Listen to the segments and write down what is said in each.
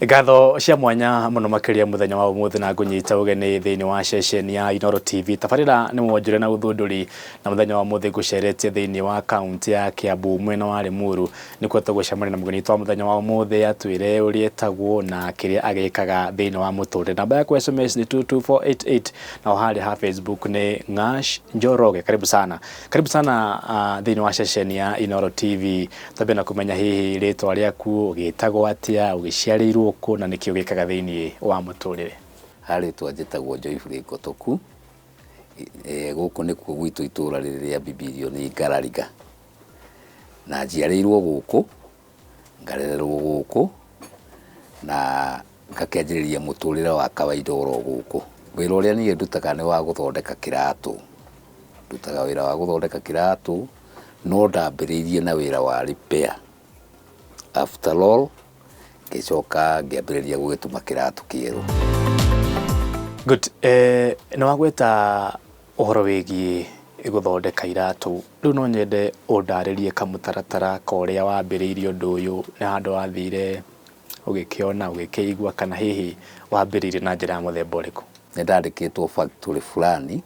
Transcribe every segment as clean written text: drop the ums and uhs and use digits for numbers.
Ngatho cia mwanya muno makiria muthenya wa umuthi na ngunyita ugeni thiini wa ceceni ya Inooro TV. Tabarira ni mwonjore na uthunduri, na muthenya wa umuthi nguceretie thiini wa kaunti ya Kiambu, mwena wa Limuru, nikuo tugucemania na mugeni wa muthenya wa umuthi, atwire uria etagwo na kiria agikaga thiini wa muturire. Namba yaku SMS ni 22488, na haria ha Facebook ni Ng'ash Njoroge. Karibu sana, karibu sana thiini wa ceceni ya Inooro TV. Twambe na kumenya hihi ritwa riaku, ũgĩtagwo atia, ũgĩciarĩirwo kũ, na nĩkĩ ũgĩkaga thĩinĩ wa mũtũrĩre. Harĩtwa njĩtagwo Joyfrey Ngotoku. Gũkũ nĩkuo gwitũ, itũra rĩrĩ rĩa Bibirio nĩ Ngarariga, na njiarĩirwo gũkũ, ngarererwo gũkũ, na ngakĩanjĩrĩria mũtũrĩre wa kawaida oro gũkũ. Wĩra ũrĩa niĩ ndutaga nĩ wa gũthondeka kĩratũ. Ndutaga wĩra wa gũthondeka kĩratũ, no ndambĩrĩirie na wĩra wa repair. After all, ngĩcoka ngĩambĩrĩria gũgĩtuma kĩratũ kĩerũ. Good. Nĩ wagweta ũhoro wĩgiĩ gũthondeka iratũ. Rĩu no nyende ũndarĩrie kamũtaratara ka ũrĩa wambĩrĩirie ũndũ ũyũ, nĩ handũ wathire ũgĩkĩona, ũgĩkĩigua, kana hihi wambĩrĩirie na njĩra ya mũthemba ũrĩkũ? Nĩ ndandĩkĩtwo factory fulani,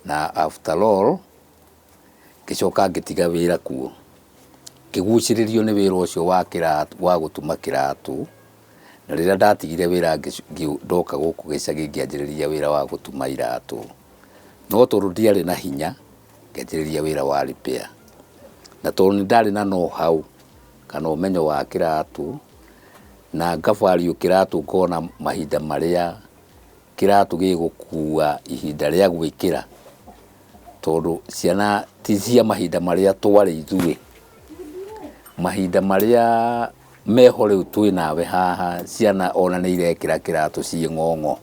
na after all ngĩcoka ngĩtiga wĩra kuo, ngĩgucĩrĩrio nĩ wĩra ũcio wa kĩratũ, wa gũtuma kĩratũ. Na rĩrĩa ndatigire wĩra, ndoka gũkũ gĩcagi, ngĩanjĩrĩria wĩra wa gũtuma iratũ, no tondũ ndiarĩ na hinya, ngĩanjĩrĩria wĩra wa repair. Na tondũ nĩ ndarĩ na know how kana ũmenyo wa kĩratũ, na ngavalue kĩratũ, ngona mahinda marĩa kĩratũ gĩgũkua ihinda rĩa gwĩkĩra, tondũ ciana ti cia mahinda marĩa twarĩ ithuĩ, mahinda marĩa meho rĩu twĩ nawe haha, ciana ona nĩ irekĩra kĩratũ ciĩ ng'ong'o.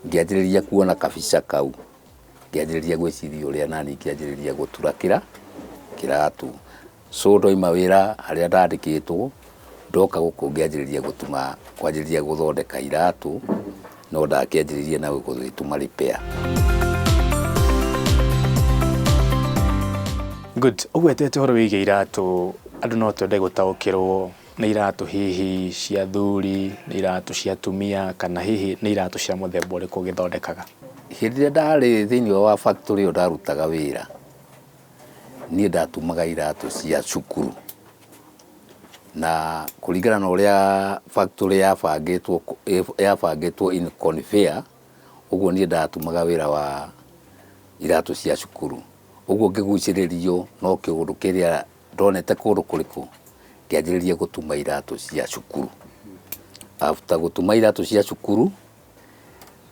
Ngĩanjĩrĩria kuona kabica kau, ngĩanjĩrĩria gwĩciria ũrĩa nani ngĩanjĩrĩria gũtura kĩratũ. So ndoima wĩra harĩa ndandĩkĩtwo, ndoka gũkũ, ngĩanjĩrĩria gũtuma, kwanjĩrĩria gũthondeka iratũ, no ndakĩanjĩrĩirie na gũgĩtuma repair. Good. Ũgwetete ũhoro wĩgiĩ iratũ, andũ no twende gũtaũkĩrwo nĩ iratũ hihi cia athuri, nĩ iratũ cia atumia, kana hihi nĩ iratũ cia mũthemba ũrĩkũ ũgĩthondekaga? Hĩndĩ ĩrĩa ndarĩ thĩinĩ wa factory ĩyo ndarutaga wĩra, niĩ ndatumaga iratũ cia cukuru, na kũringana na ũrĩa factory yabangĩtwo in conveyor ũguo, niĩ ndatumaga wĩra wa iratũ cia cukuru. Ũguo ngĩgucĩrĩrio no kĩũndũ kĩrĩa ndonete kũndũ kũrĩkũ, ngĩanjĩrĩria gũtuma iratũ cia cukuru. After gũtuma iratũ cia cukuru,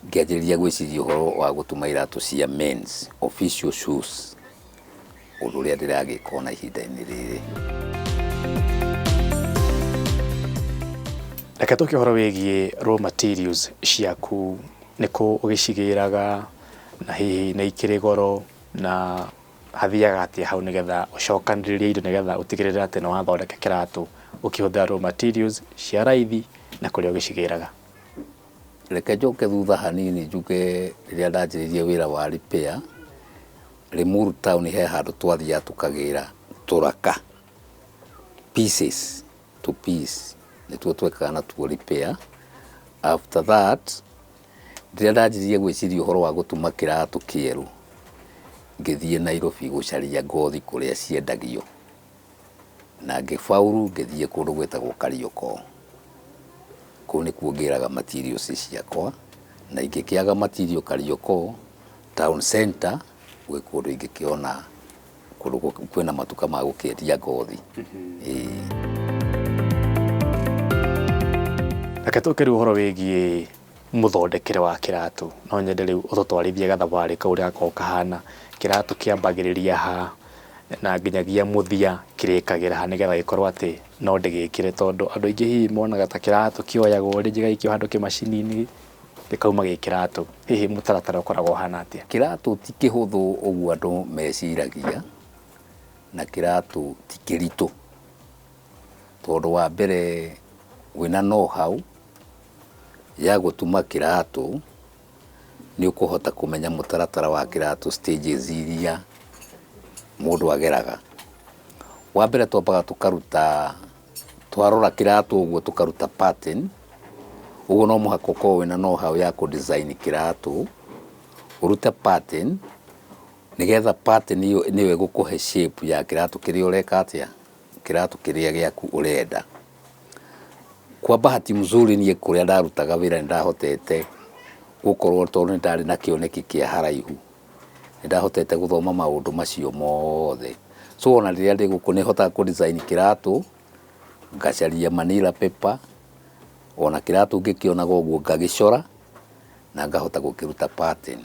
ngĩanjĩrĩria gwĩciria ũhoro wa gũtuma iratũ cia men's official shoes, ũndũ ũrĩa ndĩragĩka ona ihinda-inĩ rĩrĩ. Reke tũke ũhoro wĩgiĩ raw materials ciaku, nĩkũ ũgĩcigĩraga, na hihi nĩ ikĩrĩ goro, na hathiaga atĩa hau nĩgetha ũcokanĩrĩrie indo, nĩgetha ũtigĩrĩre atĩ nĩ wathondeka kĩratũ ũkĩhũthĩra raw materials cia raithi, na kũrĩa ũgĩcigĩraga? Reke njoke thutha hanini, njuge rĩrĩa ndanjĩrĩirie wĩra wa repair Limuru town, he handũ twathiaga tũkagĩra tũraka, pieces to piece, nĩtuo twekaga natuo repair. After that, rĩrĩa ndanjirie gwĩciria ũhoro wa gũtuma kĩratũ kĩerũ, ngĩthiĩ Nairobi gũcaria ngothi kũrĩa ciendagio, na ngĩbauru, ngĩthiĩ kũndũ gwĩtagwo Kariokor. Kũu nĩkuo ngĩraga materials ciakwa, na ingĩkĩaga material Kariokor town center, gwĩ kũndũ ingĩkĩona kũndũ kwĩna matuka ma gũkĩendia ngothi. Ĩĩ. Reke tũke rĩu ũhoro wĩgiĩ mũthondekere wa kĩratũ. No nyende rĩu ũtũtwarithie gathabarĩ kau, ũrĩa gakoragwo kahana, kĩratũ kĩambagĩrĩria ha na nginyagia mũthia kĩrĩkagĩra ha, nĩgetha gĩkorwo atĩ no ndĩgĩkĩre, tondũ andũ aingĩ hihi monaga ta kĩratũ kĩoyagwo rĩngĩ gĩgaikio handũ kĩmacini-inĩ, gĩkauma gĩ kĩratũ. Hihi mũtaratara ũkoragwo ũhana atĩa? Kĩratũ ti kĩhũthũ ũguo andũ meciragia, na kĩratũ ti kĩritũ, tondũ wa mbere, wĩna know how ya gũtuma kĩratũ, nĩ ũkũhota kũmenya mũtaratara wa kĩratũ, stages iria mũndũ ageraga. Wa mbere, twambaga tũkaruta Twarora kĩratũ ũguo tũkaruta pattern, ũguo no mũhaka ũkorwo wĩna know how ya kũ design kĩratũ, ũrute pattern, nĩgetha pattern ĩyo nĩyo ĩgũkũhe shape ya kĩratũ kĩrĩa ũreka atĩa, kĩratũ kĩrĩa gĩaku ũrenda. Kwa bahati mzuri niĩ kũrĩa ndarutaga wĩra nĩ ndahotete gũkorwo tondũ nĩ ndarĩ na kĩoneki kĩa haraihu, nĩ ndahotete gũthoma maũndũ macio mothe. So ona rĩrĩa ndĩ gũkũ nĩ hotaga kũ design kĩratũ, ngacaria manila paper, ona kĩratũ ngĩkĩonaga ũguo ngagĩcora na ngahota gũkĩruta pattern.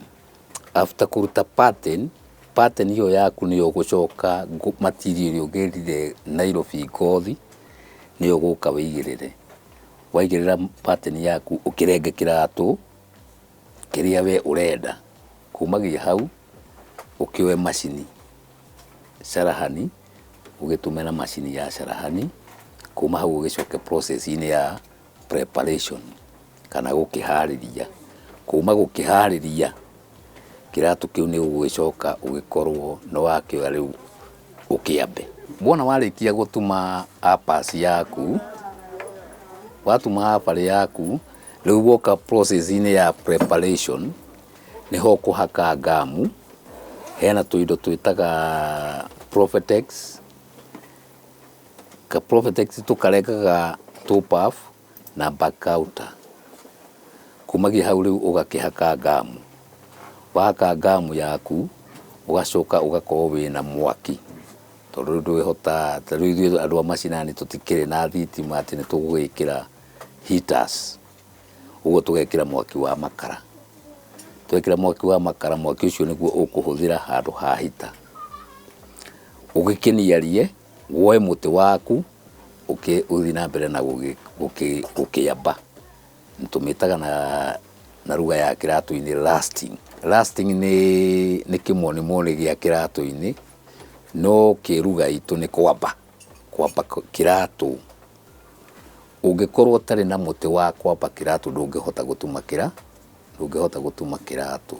After kũruta pattern, pattern ĩyo yaku nĩyo ũgũcoka material ĩrĩa ũgĩrire Nairobi ngothi, nĩyo ũgũka wĩigĩrĩre. Waigĩrĩra pattern yaku ũkĩrenge kĩratũ kĩrĩa we ũrenda. Kumagia hau ũkĩoe macini carahani ũgĩtũme na macini ya carahani, kuma hau ũgĩcoke process-inĩ ya preparation kana gũkĩharĩria. Kuma gũkĩharĩria kĩratũ kĩu nĩ ũgũgĩcoka ũgĩkorwo nĩ wakĩoya rĩu ũkĩambe. Wona warĩkia gũtuma uppers yaku, watuma upper yaku, rĩu woka process-inĩ ya preparation, nĩho ũkũhaka ngamu, hena tũindo twĩtaga Profetex, ka Profetex tũkarengaga toe puff na back counter. Kumagia hau rĩu ũgakĩhaka ngamu, wahaka ngamu yaku ũgacoka ũgakorwo wĩna mwaki, tondũ rĩu ndũngĩhota, ta rĩu ithuĩ andũ a macinani tũtikĩrĩ na thitima atĩ nĩ tũgũgĩkĩra heaters, ũguo tũgekĩra mwaki wa makara. Twekĩra mwaki wa makara, mwaki ũcio nĩguo ũkũhũthĩra handũ ha heater. Ũgĩkĩniarie, woe mũtĩ waku ũthiĩ na mbere na gũkĩamba. Tũmĩtaga na lugha ya kĩratũ-inĩ lasting. Lasting nĩ kĩmonimoni gĩa kĩratũ-inĩ, no kĩruga itũ nĩ kwamba, kwamba kĩratũ. Ũngĩkorwo ũtarĩ na mũtĩ wa kwamba kĩratũ ndũngĩhota gũtuma ndũngĩhota gũtuma kĩratũ.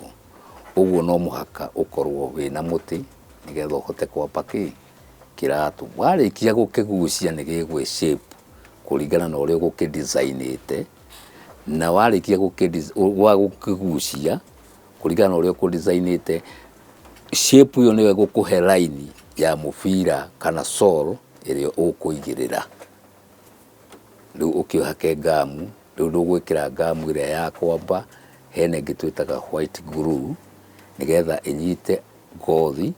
Ũguo no mũhaka ũkorwo wĩna mũtĩ nĩgetha ũhote kwamba kĩ kĩratũ. Warĩkia gũkĩgucia nĩ gĩgwĩ shape kũringana na ũrĩa ũgũkĩ design ĩte, na warĩkia gũkĩgucia kũringana na ũrĩa ũkũ design ĩte, shape ĩyo nĩyo ĩgũkũhe line ya mũbira kana sole ĩrĩa ũkũigĩrĩra. Rĩu ũkĩhake ngamu, rĩu ndũgwĩkĩra ngamu ĩrĩa ya kwamba, hena ĩngĩ twĩtaga white glue, nĩgetha ĩnyite ngothi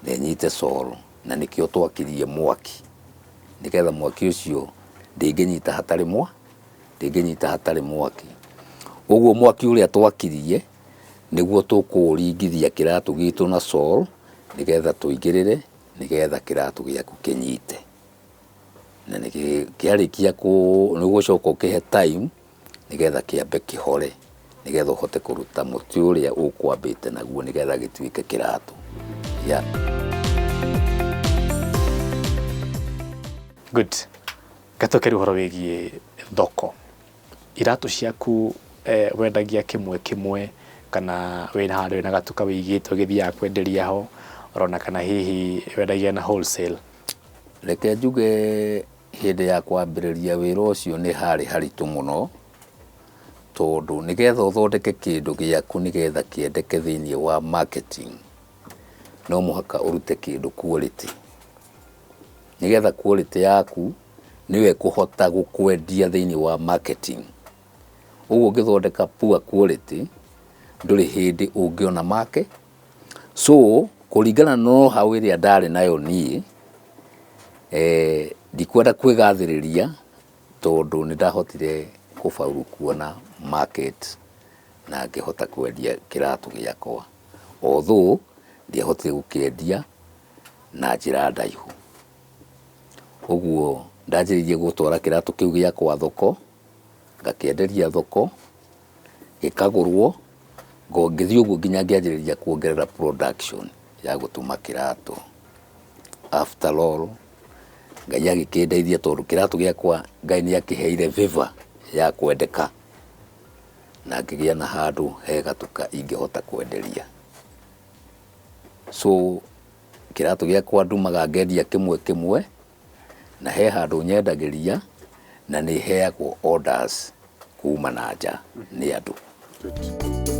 na ĩnyite sole, na nĩkĩo twakirie mwaki, nĩgetha mwaki ũcio ndĩngĩnyita hatarĩ ndĩngĩnyita hatarĩ mwaki. Ũguo mwaki ũrĩa twakirie nĩguo tũkũũringithia kĩratũ gitũ na sole, nĩgetha tũigĩrĩre, nĩgetha kĩratũ gĩaku kĩnyite. Na kĩarĩkia nĩ ũgũcoka ũkĩhe time nĩgetha kĩambe kĩhore, nĩgetha ũhote kũruta mũtĩ ũrĩa ũkwambĩte naguo nĩgetha gĩtuĩke kĩratũ. Yeah. Good. Gatokeria ũhoro wĩgiĩ thoko. Iratũ ciaku wendagia kĩmwe kĩmwe kana wĩna handũ wĩna gatuka wĩigĩte ũgĩthiaga kwenderia ho orona kana hihi wendagia na wholesale? Reke njuge hĩndĩ ya kwambĩrĩria wĩra ũcio nĩ harĩ haritũ mũno, tondũ nĩgetha ũthondeke kĩndũ gĩaku nĩgetha kĩendeke thĩiniĩ wa marketing, no mũhaka ũrute kĩndũ quality. Nĩgetha quality yaku nĩyo ĩkũhota gũkwendia thĩiniĩ wa marketing. Ũguo ũngĩthondeka poor quality, ndũrĩ hĩndĩ ũngĩona market. So kũringana na know how ĩrĩa ndarĩ nayo niĩ, ndikwenda kwĩgathĩrĩria tondũ nĩ ndahotire kũbauru kuona market na ngĩhota kwendia kĩratũ gĩakwa. Although ndiahotire gũkĩendia na njĩra ndaihu. Ũguo ndanjĩrĩirie gũtwara kĩratũ kĩu gĩakwa thoko, ngakĩenderia thoko, gĩkagũrwo, ngĩthiĩ ũguo nginya ngĩanjĩrĩria kuongerera production ya gũtuma kĩratũ. After all, Ngai agĩkĩndeithia tondũ kĩratũ gĩakwa Ngai nĩ akĩheire favor ya kwendeka na ngĩgĩa na handũ he gatuka ingĩhota kwenderia. So kĩratũ gĩakwa ndumaga ngendia kĩmwe kĩmwe, Na he handũ nyendagĩria na nĩ heagwo orders kuma na nja nĩ andũ. Good.